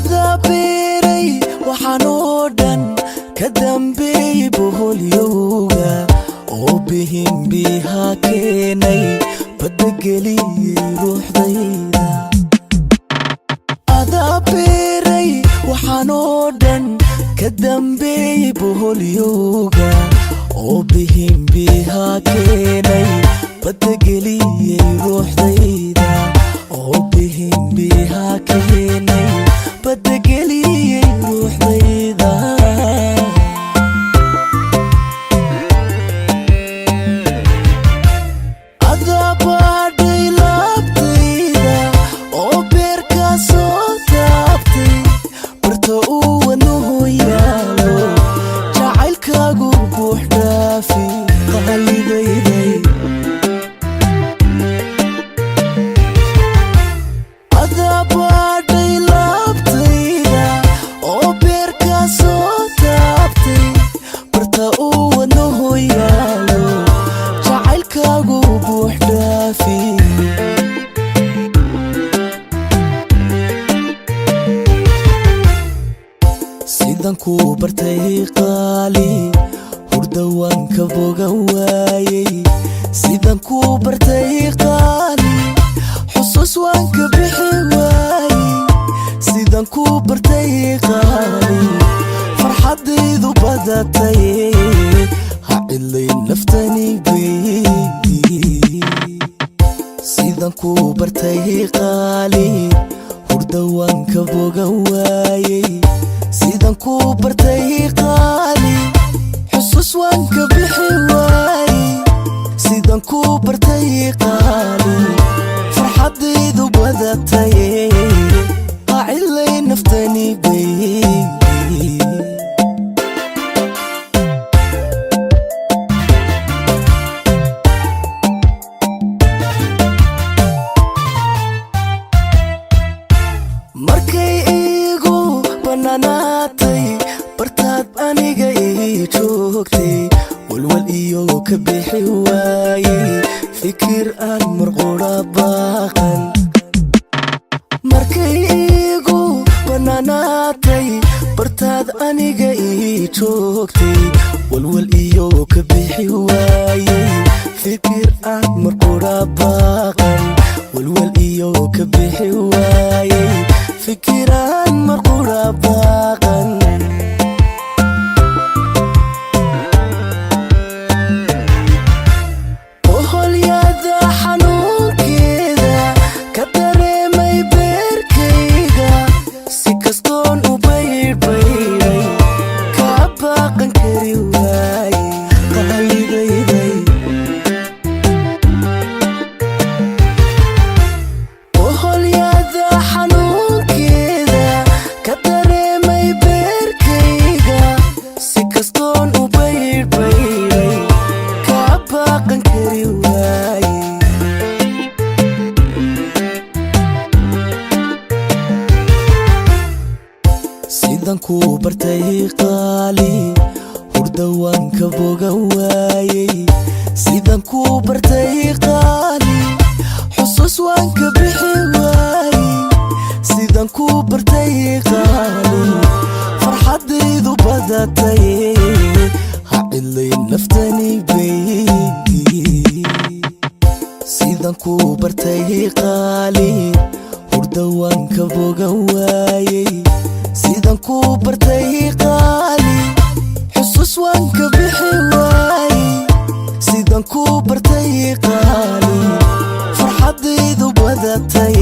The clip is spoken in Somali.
Adaa beeray waxaan oo dhan ka dambeeyey boholyowga oo bihin bihaa keenay baddageliyey ruuxdayda. Adaa beeray waxaan oo dhan ka dambeeyey boholyowga oo bihin bihaa keenay baddageliyey ruuxdayda, oo bihin bihaa keenay baddageliyey ruuxdayda. Adaa baadhay laabtayda oo beerkaa soo taabtay barta uu wadnuhu yaalo jacaylkaagu buux dhaafi qaalidayday. Adaa baadhay laabtayda oo beerkaa soo taabtay barta uu wadnuhu yaalo jacaylkaagu buux dhaafi. Sidan kuu bartay qaali hurda waan ka bogan waayey, sidan kuu bartay qaali xusuus waan ka bixi waayey, sidan kuu bartay qaali farxaddaydu badatay ha cidlayn naftani bay. Sidan kuu bartay qaali hurda waan ka bogan waayey, sidan kuu bartay qaali xusuus waan ka bixi waayey, sidan kuu bartay qaali farxaddaydu badatay ha cidlay naftani bay. Markay iigu bannaanaatay bartaad aniga ii joogtay walwal iyo ka bixi waayey fikir aan marqura baaqan. Markay iigu bannaanaatay bartaad aniga ii joogtay walwal iyo ka bixi waayey fikir aan marqura baaqan, walwal iyo ka bixi waayey fikir aan marqura baaqan. Oholyada xanuunkeeda ka dareemay beerkayga si kastoon u baydhbaydhay kaa baaqan kari waaye qaalidayday. Oholyada xanuunkeeda ka dareemay beerkayga si kastoon u baydhbaydhay kaa baaqan kari waaye. Sidan kuu bartay qaali hurda waan ka bogan waayey, sidan kuu bartay qaali xusuus waan ka bixi waayey, sidan kuu bartay qaali farxaddaydu badatay ha cidlayn naftani bay. Sidan kuu bartay qaali hurda waan ka bogan waayey, sidan kuu bartay qaali xusuus waan ka bixi waayey, sidan kuu bartay qaali farxaddaydu badatay.